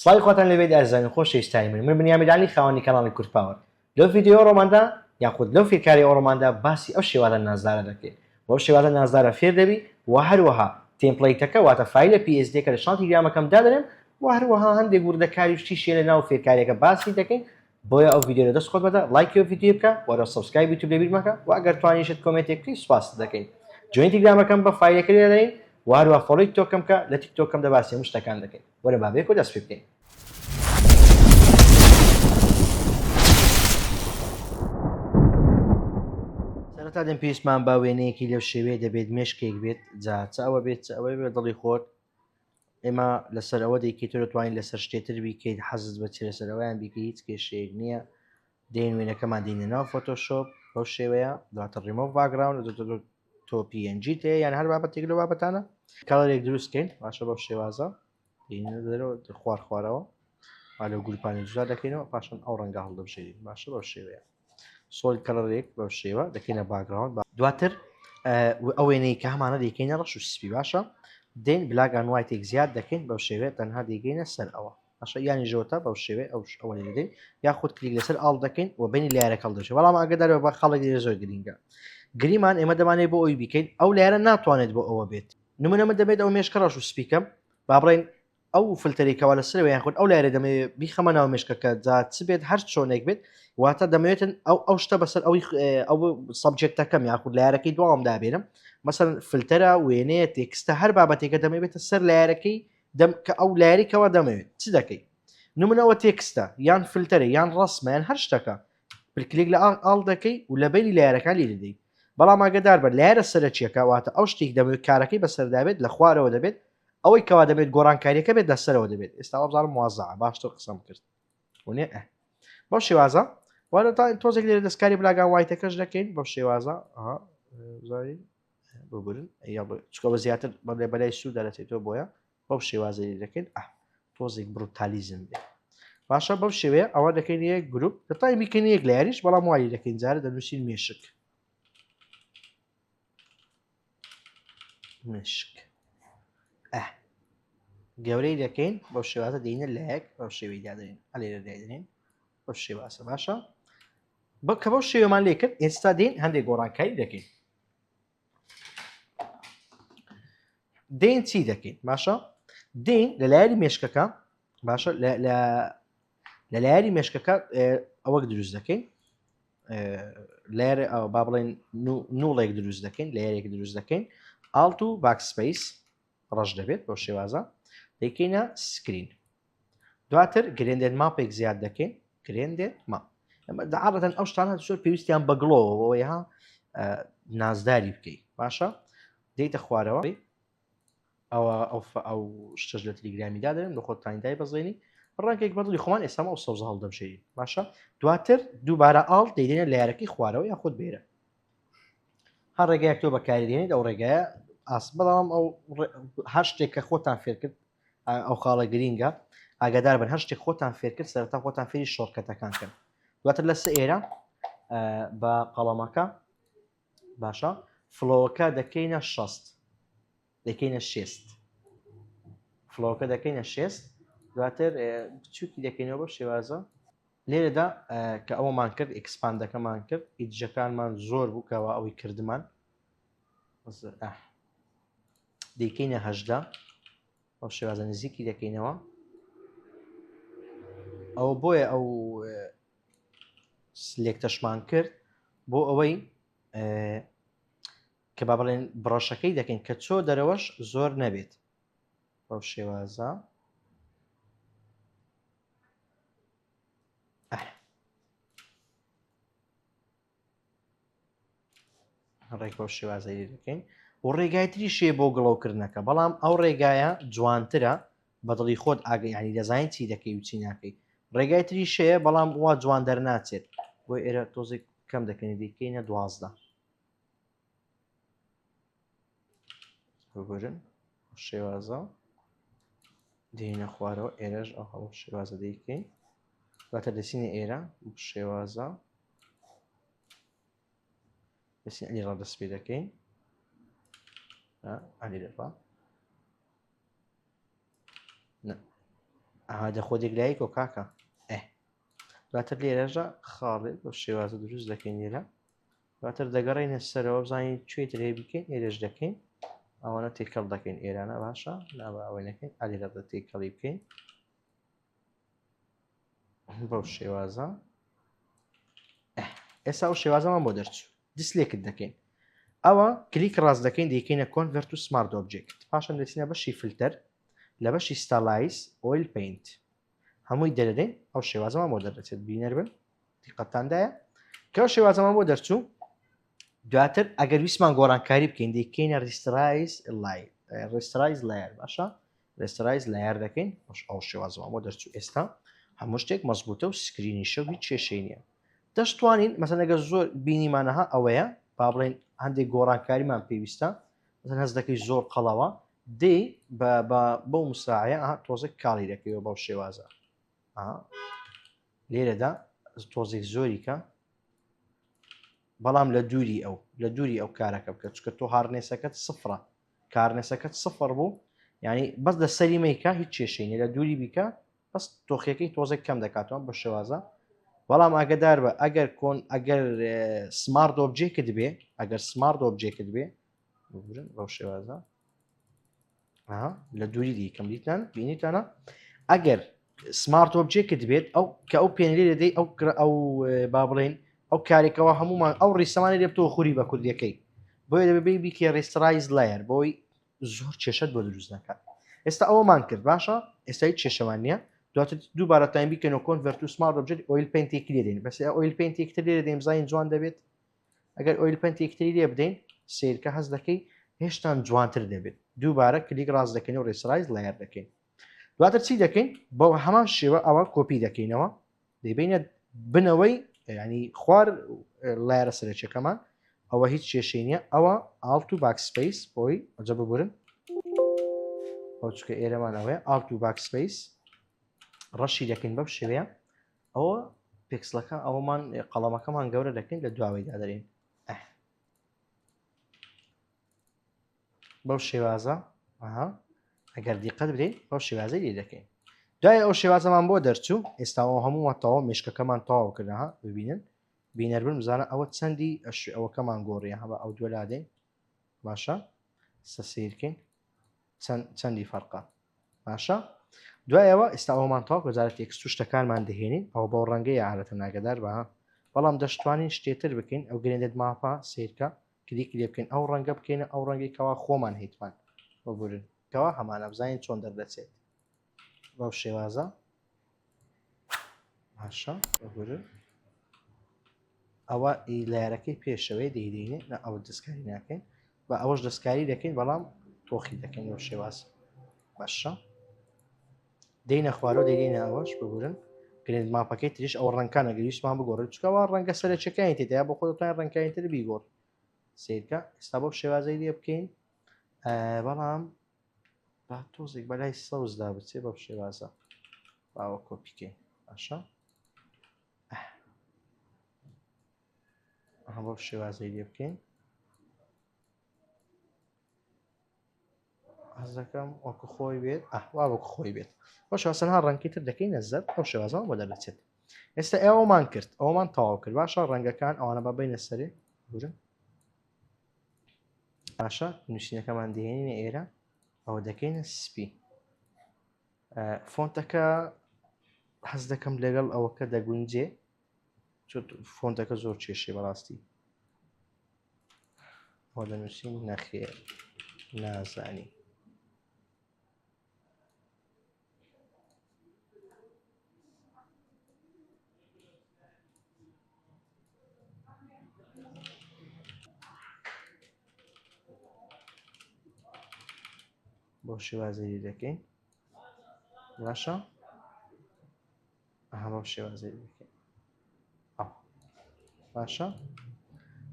سڵاوی خواتان لێبێت ئازیزان و خۆشەویستانی من من بنیامین عەلی خاوەنی کەناڵی کورد پاوەر لەو ڤیدیۆ ڕۆماندا یاخود لەو فێرکاری ئەوڕۆماندا باسی ئەو شێوازە نازدارە دەکەین و ئەو شێوازە نازدارە فێر دەبی و هەروەها template ەکە واتە file ە PSD کە لە channel تیلیگرامەکەم دادەنێم و هەروەها هەندێک وردەکاری و شتی شێ لە ناو فێرکاریەکە باسی دەکەین بۆیە ئەو ڤیدیۆ لە دەست خۆت مەدە ڵایکی ئەو ڤیدیۆ بکە وەرە subscribe یوتیوب لەبیر مەکە و ئەگەر توانیشت comment ێک بکەی سوپاست دەکەین join تیلیگرامەکەم بە file ەکە لێ دەدەین و هەروەها follow ی تیکتۆکەم بکە لە تیکتۆکەم دە باسی هەموو شتەکان دەکەین وەرە با بەیەکەوە دەست پێ بکەین. سەرەتا دێن پێویستمان بە وێنەیەکی لەو شێوەیە دەبێت مێشکێک بێت جا چ ئەوە بێت چ ئەوەی بێت دڵی خۆت ئێمە لەسەر ئەوە دەیکەیت تۆ دەتوانیت لەسەر شتێ تر بیکەیت حەزت بە چی لەسەر ئەویان بیکەیت هیچ کێشەیەک نییە دێن وێنەکەمان دێنە ناو فۆتۆشۆپ بەو شێوەیە دواتر ڕیمۆڤ باگراوند تۆ PNG تێ یان هەر بابەتێک لەو بابەتانە color ێک دروستکەین باشە بەو شێوازە دێنە دەرەوە خوار خوارەوە با لەو گروپانی جودا دەکەینەوە پاشان ئەو ڕەنگە هەڵدەبژێرین باشە بەو شێوەیە solid color ێک بەو شێوە دەکەینە background دواتر ئەو وێنەی کە هەمانە دەیکەینە ڕەش و سپی باشە دێن black and white ێک زیاد دەکەین بەو شێوەیە تەنها دەیگەینە سەر ئەوە باشە یانی ژۆتە بەو شێوەیە ئەو ئەوە لێ دەدەین یاخود کلیک لەسەر Alt دەکەین و بینی layer ەکە هەڵدەشێ بەڵام ئاگدار بە خەڵک لێرە زۆر گرینگە گریمان ئێمە دەمانێت بۆ ئەوی بیکەین ئەو layer ە ناتوانێت بۆ ئەوە بێت نمونە من دەبێت ئەو مێشکە ڕەش و سپیکەم با بڵێن ئەو فلتەری کەوا لە سەرەوە یان خود ئەو layer ە دەمەوێت بیخەمە ناو مێشکەکە جا چ بێت هەر چۆنێک بێت واتە دەمەوێتن ئەو ئەو شتە بەسەر ئەوی ئەو subject ەکەم یاخود layer ەکەی دواوم دابێنم مەسەن فلتەرە وێنەیە text ە هەر بابەتێکە دەمەوێتە سەر layer ەکەی دەم کە ئەو layer ی کەوا دەمەوێت چ دەکەی نمونەوە text ە یان فلتەرە یان ڕسمە یان هەر شتەکە کلیک لە Alt دەکەی و لە بینی layer ەکان لی دەدەی بەڵام ئاگدار بە layer ە سەرەکیەکە واتە ئەو شتێک دەمەوێت کارەکەی بەسەردابێت لە خوارەوە دەبێت ئەوەی کەوا دەبێت گۆڕانکاریەکە بێت لەسەرەوە دەبێت ئێستا وابزانم وازعە باشتر قسەم کرد ونێ ئە بەو شێوازە وارە تا تۆزێک لێرە دەستکاری black and white ەکەش دەکەین بەو شێوازە ئەها بزانین ببورن چکەوە زیاتر بەڵێ بەلای سووردا دەچێتەوە بۆیە بەو شێوازە لێ دەکەین ئە تۆزێک brutalism بێت باشە بەو شێوەیە ئەوە دەکەین یەک گروپ دەتای بیکەین یەک layer یش بەڵام وای دەکەین جارە دەنووسین مێشک مشک ئە گەورەی دەکەین بەو شێوازە دێنە لایەک بەو شێوەی دادەین ئەلێرە دایدەنین بەو شێوازە باشە بە کە بەو شێوەمان لێ کرد ئێستا دێن هەندێک گۆڕانکاری دەکەین دێن چی دەکەین باشە دێن لە layer ی مێشکەکە باشە لە layer ی مێشکەکە ئەوەک دروست دەکەین layer با بڵێن null ێک دروست دەکەین layer ێک دروست دەکەین Alt و backspace ڕەش دەبێت بەو شێوازە دەیکەینە screen دواتر gradient map ێک زیاد دەکەین gradient map عادەتەن ئەو شتانە زۆر پێویستیان بە گڵۆوە ها نازداری بکەیت باشە دێتە خوارەوە ئەوە ئەو ئەو شتەش لە تلیگرامی دادەنێم لە خۆتانی دای بەزێنی ڕەنگێک بەدڵی خۆمان ئێستا ئەو سەوزە هەڵدەبژێرین باشە دواتر دووبارە Alt دەیدێنە layer ەکەی خوارەوە یاخود بێرە هەر ڕێگایەک تۆ بەکاری دێنیت ئەو ڕێگایە ئاس بەڵام ئەو هەر شتێک کە خۆتان فێرکرد ئەو خاڵە گرینگە ئاگادار بن هەر شتێک خۆتان فێرکرد سەرەتا خۆتان فێری shortcut ەکان کەن دواتر لە سئێرە بە قەڵەمەکە باشە flow ەکە دەکەینە 60 دەکەینە شێست flow ەکە دەکەینە شێست دواتر بچووکی دەکەینەوە بە شێوازە لێرەدا کە ئەوەمان کرد expand ەکەمان کرد edge ەکانمان زۆر بوو کەەوە ئەوەی کردمان دەیکەینە هەشدا ئەو شێوازە نزیکی دەکەینەوە ئەوە بۆیە ئەو select ەشمان کرد بۆ ئەوەی کە با بڵێن brush ەکەی دەکەین کە چۆ دەرەوەش زۆر نەبێت بەو شێوازە ڕێک بەو شێوازە لێ دەکەین و ڕێگای تریشێ بۆ گڵەوکردنەکە بەڵام ئەو ڕێگایە جوانترە بەدڵی خۆت ئاگە ینی دەزانین چی دەکەی و چی ناکەی ڕێگای تریشەیە بەڵام وا جوان دەرناچێت بۆ ئێرە تۆزێک کەم دەکەین دیکەینە 12 بگورن شێوازە دێنە خوارەوە ئێرەش ئەو هەڵ شێوازە دەیکەین دواتر دەچینە ئێرە شێوازە دەچین ئەلی ڕا دەست پێ دەکەین ئەلی ڕا نە. ئەها دەخۆ دێک لایکۆ کاکە ئێ دواتر لێرەژە خاڵێ بۆ شێوازە دروست دەکەین لێرە دواتر دەگەڕێینە سەرەوە بزانین کوێ ترێ بکەین ئێرەش دەکەین ئەوانە تێکەڵ دەکەین ئێرانە باشە نابە ئەوەی نەکەین ئەلێرە بە تێکەڵی بکەین بەو شێوازە ئێستا ئەو شێوازەمان بۆ دەرچوو deselect دەکەین ئەوە کلیک ڕاست دەکەین دەیکەینە convert to smart object پاشان دەچینە بەشی فلتەر لە بەشی stylize oil paint هەمووی دەرەدەین ئەو شێوازەمان بۆ دەردەچێت بینەر بن دیقەتاندایە کە ئەو شێوازەمان بۆ دەرچوو دواتر ئەگەر ویستمان گۆڕانکاری بکەین دەیکەینە rasterize لای rasterize layer باشە rasterize layer دەکەین خۆش ئەو شێوازەمان بۆ دەرچوو ئێستا هەموو شتێک مەزبوتە و screen یشە و هیچ کێشەی نییە دەشتوانین مەسەن ئەگەر زۆر بینیمانەها ئەوەیە با بڵێن هەندێک گۆڕانکاریمان پێویستە مەسەن هەست دەکەی زۆر قەڵەوە دێ بە بەو مساعەیە ئەها تۆزێک کاڵی دەکەیەوە بەو شێوازە لێرەدا تۆزێک زۆریکە بەڵام لە دووری ئەو لە دووری ئەو کارەکە بکە چکە تۆ hardness ەکەت سفرە hardness ەکەت سفر بوو ینی بەس لە سەری مەیکە هیچ کێشەی نیە لە دووری بیکە بەس تۆخیەکەی تۆزێک کەم دەکاتەوە بە شێوازە بەڵام ئاگدار بە ئەگەر کۆن ئەگەر smart object بێ ئەگەر smart object بێ ببورن بەو شێوازە لە دووری دیکەم دیتان بینیتانە ئەگەر smart object بێت ئەو کە ئەو پێنری دەدەی ئەو ئەو با بڵێن ئەو کارێکەوە هەمومان ئەو ڕیسەمانی لێ تۆ خوری بە کوردیەکەی بۆیە دەبێ بێ بیکێ rasterize layer بۆی زۆر کێشەت بۆ دروست نەکات ئێستا ئەوەمان کرد باشە ئێستا هیچ کێشەمان نییە دواتر دووبارە تایم بیکەنەوە convert to smart object oil paint ێکی لێ دێن بەس oil paint ێکی تر لێ دێن بزانین جوان دەبێت ئەگەر oil paint ێکی تری لێ بدەین سیرکە هەست دەکەی هێشتان جوانتر دەبێت دووبارە کلیک ڕاست دەکەین و rasterize layer دەکەین دواتر چی دەکەین بۆ هەمان شێوە ئەوە کۆپی دەکەینەوە دەیبینە بنەوەی ینی خوار layer ە سەرەکیەکەمان ئەوە هیچ کێشەی نییە ئەوە Alt و backspace بۆی ئەجە ببورن ئەو چکە ئێرەمان ئەوەیە Alt و backspace ڕەشی دەکەین بەم شێوەیە ئەوە pixel ەکە ئەوەمان قەڵەمەکەمان گەورە دەکەین لە دواوەی دادەرین بەو شێوازە ئەها ئەگەر دیقەت بدەین بەو شێوازەی لێ دەکەین دوای ئەو شێوازەمان بۆ دەرچوو ئێستاەوە هەموومان تەواو مشکەکەمان تەواو کردها ببینن بینەر بن بزانە ئەوە چەندی ئەوەکەمان گۆڕیە هەبە ئەو دووە لادەین باشە سە سیرکەین چەند چەندی فەرقە باشە دوایەوە ئێستا ئەومان تاو وەزارەت text و شتەکانمان دەهێنین ئەوە بەو ڕەنگەیە عادەتە ناگەدار بە بەڵام دەشتوانین شتێتر بکەین ئەو gradient map ە سیرکە کلیک لێ بکەین ئەو ڕەنگە بکەینە ئەو ڕەنگەی کەوا خۆمان هیتمان ببورن کەوا هەمانە بزانین چۆن دەردەچێت بەو شێوازە باشە ببورن ئەوە layer ەکەی پێشەوەی دەیدەینێ نە ئەوە دەستکاری ناکەین بە ئەوەش دەستکاری دەکەین بەڵام تۆخی دەکەین بەو شێواز باشە دێینە خوارەوە دەینە ئەوەش ببورن gradient map ەکەی تریش ئەو ڕەنگانە گەویستمان بگۆڕێت چکەوە ڕەنگە سەرەکیەکانی تێدایە بۆ خۆ دەتوانین ڕەنگەکانی تر بیگۆڕ سیرکە ئێستا بۆ شێوازەی لێ بکەین بەڵام با تۆزێک بەلای سەوزدا بچێ بەو شێوازە باوە کۆپیکەین باشە بەو شێوازەی لێ بکەین حەز دەکەم وەکو خۆی بێت ئەهوا وەکو خۆی بێت بۆ شاسەنها ڕەنگی تر دەکەینە زەرد ئەو شێوازەوە بۆ دەردەچێت ئێستا ئێوەمان کرد ئەومان تەواو کرد باشە ڕەنگەکان ئەوانە بە بینە سەرێ بورن باشە نووسینەکەمان دێنینە ئێرە ئەوە دەکەینە سپی font ەکە حەز دەکەم لەگەڵ ئەوەکە دەگونجێ font ەکە زۆر کێشێ بەڕاستی ئەوە دەنووسین نەخێر نازانی بۆ شێوازی دەکەین باشە ئەها بەم شێوازەی دەکەین باشە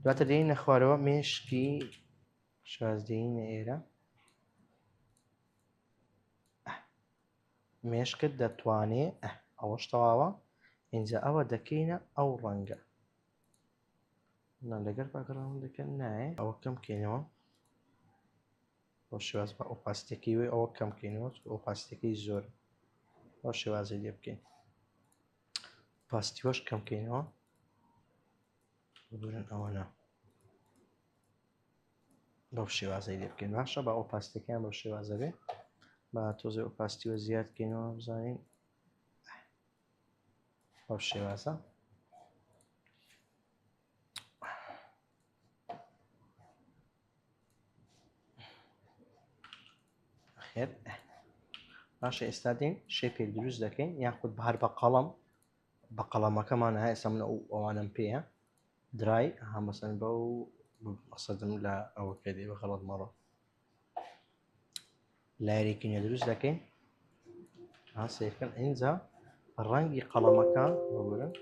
دواتر دێینە خوارەوە مێشکی شێواز دێینە ئێرە مێشکت دەتوانێ ئەوەش تەواوە اینجا ئەوە دەکەینە ئەو ڕەنگە لەگەر background ەکە نایە ئەوە کەم بکەینەوە بۆ شێواز بە opacity ەکەی وی ئەوە کەم بکەینەوە opacity ەکەی زۆر. بەو شێوازەی لێ بکەین پاستیوەش کەم کەینەوە ببورن ئەوە نا بەو شێوازەی لێ بکەین باشە بە ئەو پاستەکەیان بەو شێوازە بێ با تۆزێ ئەو پاستیوە زیاد کەینەوە بزانین بەو شێوازە خێر باشە ئێستا دێن shape ێک دروست دەکەین یاخود بەهر بە قەڵم بە قەڵەمەکەمان هەیە ئێستا من ئەو ئەوانم پێیە درای ها مەسەن بەو مەقسەدم لە ئەوە کە دێ بە غەڵەت مەڕۆ layer ێکی نوێ دروست دەکەین ها سیرکەن ئینجا ڕەنگی قەڵەمەکە ببورن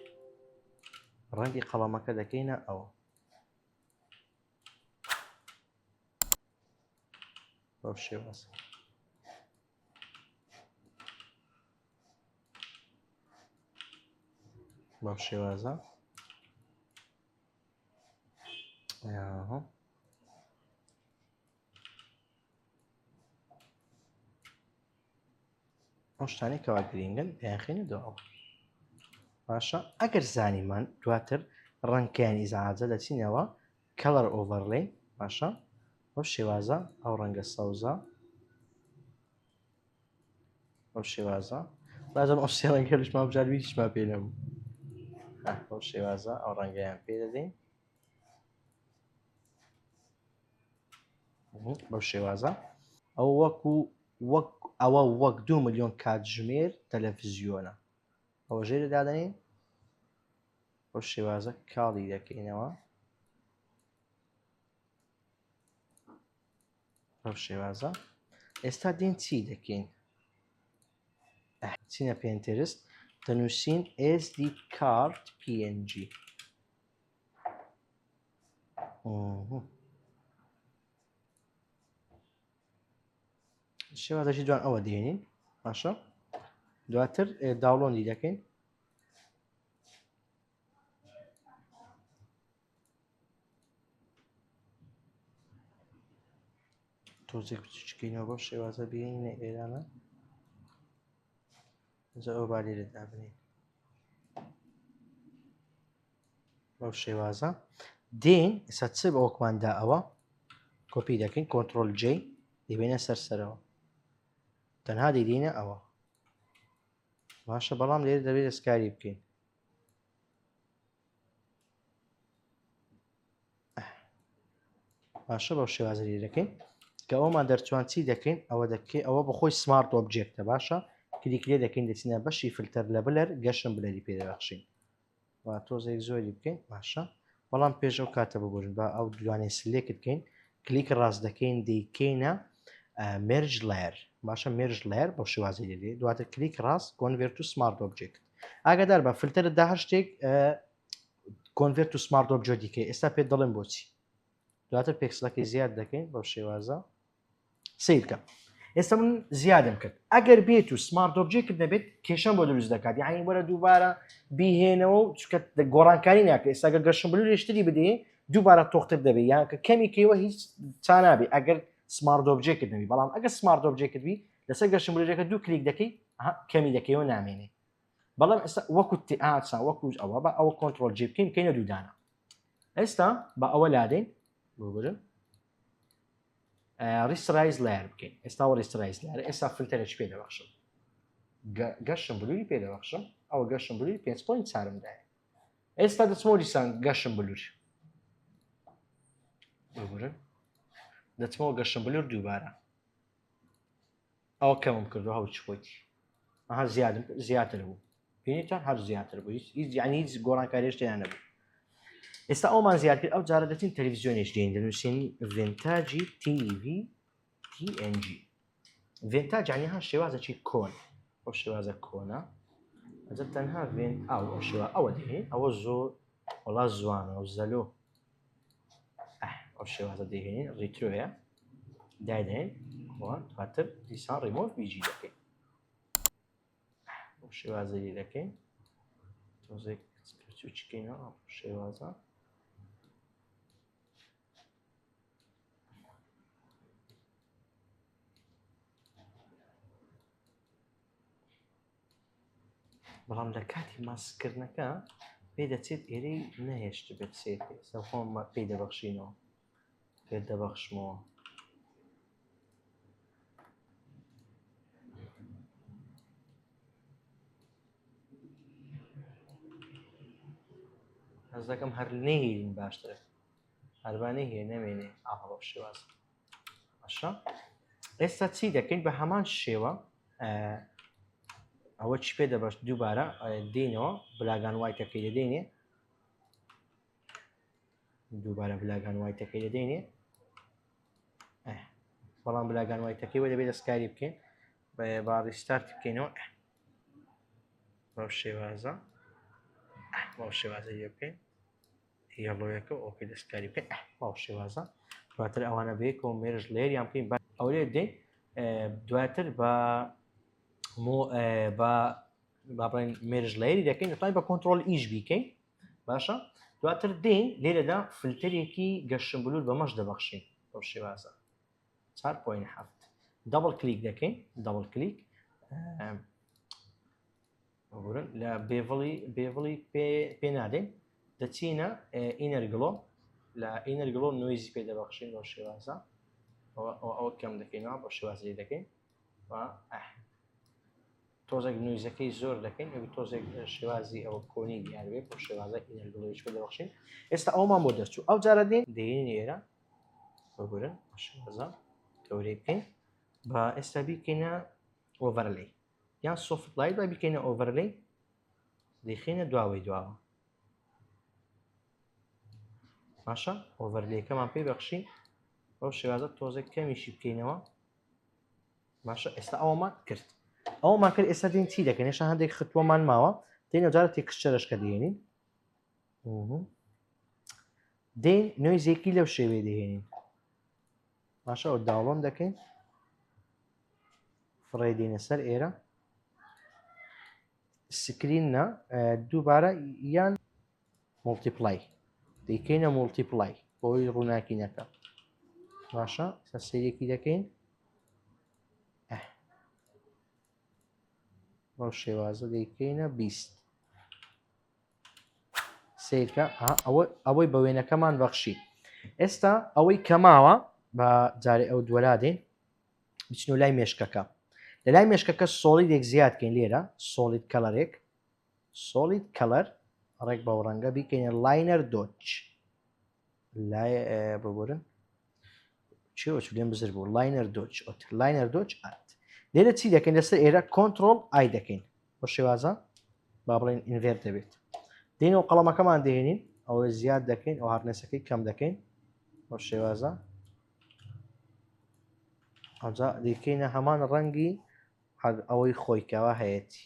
ڕەنگی قەڵەمەکە دەکەینە ئەوە بەو شێواز بەم شێوازە ئەو شتانەی کەوا گرینگن دەیانخینە دواوە باشە ئەگەر زانیمان دواتر ڕەنگکەیان ئیزعاجە دەچینەوە color overlay باشە ئەو شێوازە ئەو ڕەنگە سەوزە ئەو شێوازە بازم ئەو سێ ڕەنگە لەشما بجار هیچمان پێ نەبوو ئەو شێوازە ئەو ڕەنگەیان پێ دەدەین بەو شێوازە ئەو وەکو وەک ئەوە وەک دو میلیۆن کاتژمێر تەلەڤزیۆنە ئەوە ژێرە دادەنین بەو شێوازە کاڵی دەکەینەوە بەو شێوازە ئێستا دین چی دەکەین چینە Pinterest دەنووسین SD card PNG شێوازەکی جوان ئەوە دێنین باشە دواتر download ی دەکەین تۆزێک بچکەینەوە بەو شێوازە بێنینە ئێرانە جا ئەو با لێرە دابنین بەو شێوازە دێن ئێستا چ بەوەکماندا ئەوە کۆپی دەکەین control J دەبێنە سەر سەرەوە تەنها دەیدینە ئەوە باشە بەڵام لێرە دەبێت دەستکاری بکەین باشە بەو شێوازە لێ دەکەین کە ئەومان دەرچوان چی دەکەین ئەوە دەکەی ئەوە بەخۆی smart object ە باشە کلیک لێ دەکەین دەچینە بەشی فلتەر لە blur Gaussian blur ی پێ دەبەخشین و تۆزێک زۆری بکەین باشە بەڵام پێش ئەو کاتە ببورن با ئەو دوانێ select بکەین کلیک ڕاست دەکەین دەیکەینە merge layer باشە merge layer بەو شێوازی لێ دواتر کلیک ڕاست convert to smart object ئاگادار بە فلتەرت دا هەر شتێک convert to smart object دیکەی ئێستا پێت دەڵێم بۆچی دواتر پێکسلەکەی زیاد دەکەین بەو شێوازە سیرکە ئێستا من زیادم کرد ئەگەر بێت و smart object نەبێت کێشەم بۆ دروست دەکات یعنی وەرە دووبارە بیهێنەوە و چکە گۆڕانکاری ناکە ئێستا گە Gaussian blur ێشتری بدەێ دووبارە تۆختر دەبێت یان کە کەمی کەیوە هیچ چانابێ ئەگەر smart object نەبی بەڵام ئەگەر smart object بی لەسەر Gaussian blur ەکە دوو کلیک دەکەی کەمی دەکەیەوە نامێنێ بەڵام ئێستا وەکو تئاچا وەکو ئەوە بە ئەوە control J بکەین بکەینە دوودانە ئێستا بە ئەوە لادەین بگورن rasterize layer بکەین ئێستا rasterize layer ئێستا فلتەرێک پێ دەبەخشم Gaussian blur ی پێ دەبەخشم ئەوە Gaussian blur ی 5 point چارم دایە ئێستا دەچمەوە دیسان Gaussian blur ببورن دەچمەوە Gaussian blur دووبارە ئەوە کەمم کردو هەوچ خۆیتی ئەها زیادم زیاتر بوو بینیتان هەر زیاتر بوو هیچ هیچ یعنی هیچ گۆڕانکاریش تیان نەبوو ئێستا ئەومان زیاد کرد ئەو جارە دەچین تەلەڤیزیۆنیش دێن دەنووسین vintage TV PNG vintage یعنی ها شێوازێکی کۆن ئەو شێوازە کۆنە ئەجە تەنها ڤێن ئاو ئەو شێوە ئەوە دێ ئەوە زۆر وڵا زوانە و زەلۆ ئەو شێوازە دەهێنین retro یە دایدەین دواتر دیسان ڕیمۆڤ بیجی دەکەین ئەو شێوازە لێ دەکەین تۆزێک بچووکینەوە ئەو شێوازە بەڵام لە کاتی ماسککردنەکە پێ دەچێت ئێرەی نەهێشت بێت سێ خۆم پێی دەبەخشینەوە پێت دەبەخشمەوە. حەز دەکەم هەر نەیرین باشترە هەربانەی هەیە نەمێنێ ئاها بەو شێواز باشە ئێستا چی دەکەین بە هەمان شێوە ئەوە چی پێ دەبەش دووبارە دێنەوە black and white ەکەی دەدەینێ دووبارە black and white ەکەی دەدەینێ بەڵام black and white ەکەی وە دەبێت دەستکاری بکەین با restart بکەینەوە بەو شێوازە بەو شێوازە لێ بکەین yellow یەکە okay دەستکاری بکەین بەو شێوازە دواتر ئەوانە بەیەکەوە merge layer یان بکەین ئەو لێ دێن دواتر بە مۆ بە با بڵێن merge layer ی دەکەین دەتوانین بە control E ش بیکەین باشە دواتر دێین لێرەدا فلتەرێکی Gaussian blur بەمەش دەبەخشین بەو شێوازە 4.7 double click دەکەین double click بگورن لە bevel ی bevel ی پێ نادەین دەچینە inner glow لە inner glow noise ی پێ دەبەخشین بەو شێوازە ئەوە کەم دەکەینەوە بۆ شێوازی دەکەین و تۆزێک noise ەکەی زۆر دەکەین ئەوی تۆزێک شێوازی ئەوە کۆنی دیاربێ بۆ شێوازە inner glow یش پێ دەبەخشین ئێستا ئەومان بۆ دەرچوو ئەو جارە دێن دێنین ئێرە بگورن شێوازە گەورەی بکەین با ئێستا بیکەینە overlay یان soft light با بیکەینە overlay دەیخینە دواوەی دواوە باشە overlay ەکەمان پێی بەخشین بەو شێوازە تۆزێک کەمیشی بکەینەوە باشە ئێستا ئەوەمان کرد ئەوەمان کرد ئێستا دین چی دەکەین هێشتا هەندێک خطوەمان ماوە دێنە جارە texture ەش کە دێنین دێن noise ێکی لەو شێوەیە دەهێنین باشە ئەو download دەکەین فڕێ دێنە سەر ئێرە screen نا دووبارە یان multiply دەیکەینە multiply بۆی ڕووناکی نەکە باشە سە سەیرێکی دەکەین بەو شێوازە دەیکەینە 20 سیرکە ئەوە ئەوەی بە وێنەکەمان بەخشی ئێستا ئەوەی کەماوە بە جارێ ئەو دووەلا دێن بچنە لای مێشکەکە لە لای مێشکەکە solid ێک زیادکەین لێرە solid color ێک solid color ڕێک بەو ڕەنگە بیکەینە linear dodge لای ببورن چێوە لێم بزر بوو linear dodge ئۆت linear dodge add لێرە چی دەکەین لەسەر ئێرە control I دەکەین بۆ شێوازە با بڵێن invert دەبێت دێن و قەڵەمەکەمان دێنین ئەوە زیاد دەکەین ئەو hardness ەکەی کەم دەکەین بۆ شێوازە ئەجا دیکەینە هەمان ڕەنگی ئەوەی خۆی کەوا هەیەتی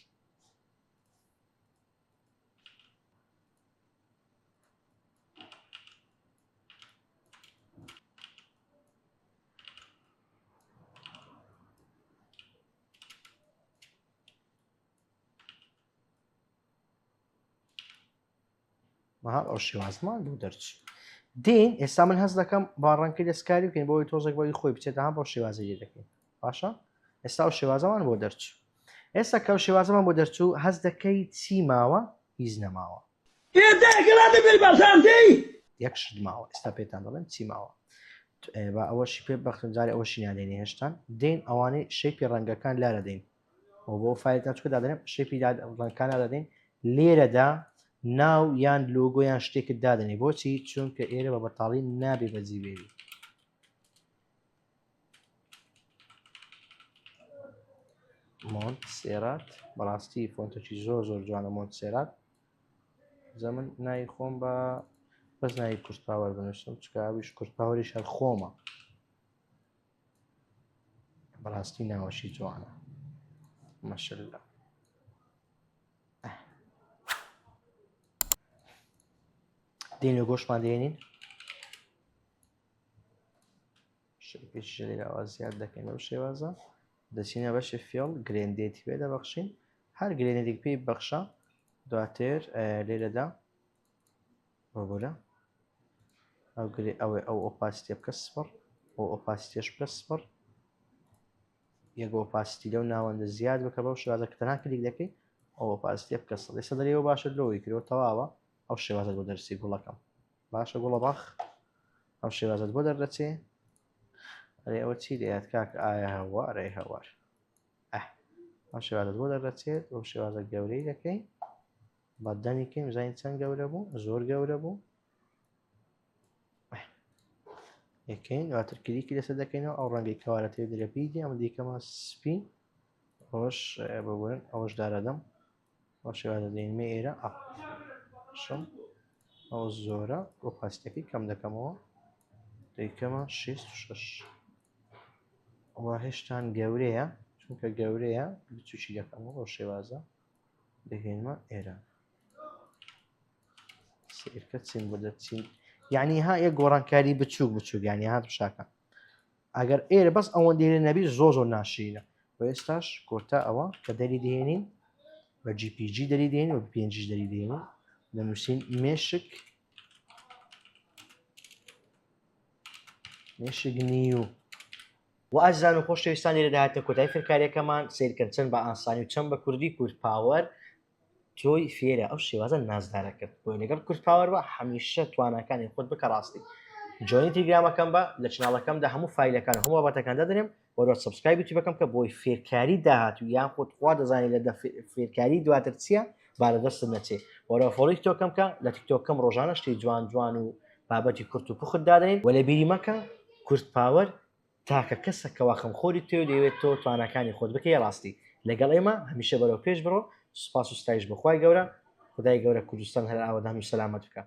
مەها ئەو شێوازمان بۆ دەرچوو دین ئێستا من هەست دەکەم با ڕەنگی دەستکاری بکەین بۆی تۆزێک بۆی خۆی بچێتە بۆ شێوازی لێ دەکەین باشە ئێستا ئەو شێوازەمان بۆ دەرچوو ئێستا کە ئەو شێوازەمان بۆ دەرچوو هەست دەکەی چی ماوە هیچ نەماوە یەک شت ماوە ئێستا پێتان دەڵێم چی ماوە با ئەوەشی پێ بەخشم جارێ ئەوەشی نادێنی هێشتان دێن ئەوانەی shape ی ڕەنگەکان لا دەدەین و بۆ فایلتان چکە دادەنێم shape ی ڕەنگەکان دادەین لێرەدا ناو یان لۆگۆ یان شتێکت دادەنێ بۆچی چونکە ئێرە بە بەتاڵی نابێ بەجی بێری مۆنت سێرات بەڕاستی فۆنتێکی زۆر زۆر جوانە مۆنت سێرات زەمن ناوی خۆم بە بەس ناوی کورد پاوەر بنووسم چکە ئەویش کورد پاوەریش هەر خۆمە بەڕاستی ناوەشی جوانە مەشلە دێن لە گۆشمان دێنین شێپێکی لێراوە زیاد دەکەین بەم شێوازە دەچینە بەشی fill gradient ی پێ دەبەخشین هەر gradient ێک پێی بەخشە دواتر لێرەدا ببورە ئەو گرێ ئەوەی ئەو opacity ە بکە سفر ئەو opacity ەش بکە سفر یەک opacity لەو ناوەندە زیاد بکە بەو شێوازە کە تەنها کلیک دەکەی. ئەوە opacity ە بکە سەد ئێستا دەرێەوە باشە لۆی کرەوە تەواوە ئەو شێوازە بۆ دەرسی گوڵەکەم باشە گوڵە باخ ئەو شێوازت بۆ دەردەچێ ئەرێ ئەوە چی دەیات کاک ئایا هەوار ئەرێ هەوار ئەه ئەو شێوازت بۆ دەردەچێت ئەو شێوازە گەورەی دەکەی بە دەنی کەین بزانین چەند گەورە بوو زۆر گەورە بوو یەکەین دواتر کلیکی لەسەر دەکەینەوە ئەو ڕەنگەی کەوارە تێ درێ بیدی ئەمە دیکەمە سپی ئەوەش ببورن ئەوەش دارەدەم ئەو شێوازە دێنمە ئێرە شم ئەو زۆرە opacity ەکەی کەم دەکەمەوە دەیکەمە 66 ئەوە هێشتان گەورەیە چونکە گەورەیە بچوکی دەکەمەوە ئەو شێوازە دەهێنمە ئێرە سیرکە چین بۆ دەچین یعنی ها یە گۆڕانکاری بچووک بچووک یعنی هات شاکە ئەگەر ئێرە بەس ئەوەن دێرە نەبی زۆ زۆر ناشرینە و ئێستاش کۆتا ئەوە کە دەری دێنین بە JPG دەری دێن و پێنجش دەری دێنین دەنووسین مێشک مێشک نیو و ئازیزان و خۆشەویستان لێرە داهاتە کۆتایی فێرکاریەکەمان سەیرکەن چەند بە ئاسانی و چەند بە کوردی کورد پاوەر تۆی فێرە ئەو شێوازە نازدارە کرد بۆی لەگەڵ کورد پاوەر بە هەمیشە تواناکانی خۆت بکە ڕاستی join ی تیلگرامەکەم بە لە channel ەکەمدا هەموو فایلەکان هەموو بابەتەکان دادەنێم وەرە subscribe یوتیوبەکەم کە بۆی فێرکاری داهاتوو یان خۆت خوا دەزانانی لە فێرکاری دواتر چییە با لە دەستت نەچێ وەرە follow ی تیکتۆکەم کە لە تیکتۆکەم ڕۆژانە شتی جوان جوان و بابەتی کورت و پوخت دادەنین وە لە بیری مەکە کورد پاوەر تاکە کەسە کەوا خەمخۆری تۆی و دەیەوێت تۆ تواناکانی خۆت بکەیە ڕاستی لەگەڵ ئێمە هەمیشە بەرەو پێش بڕۆ سوپاس و ستایش بۆ خوای گەورە خودای گەورە کوردستان هەر ئاوەدان و سەلامەت بکا.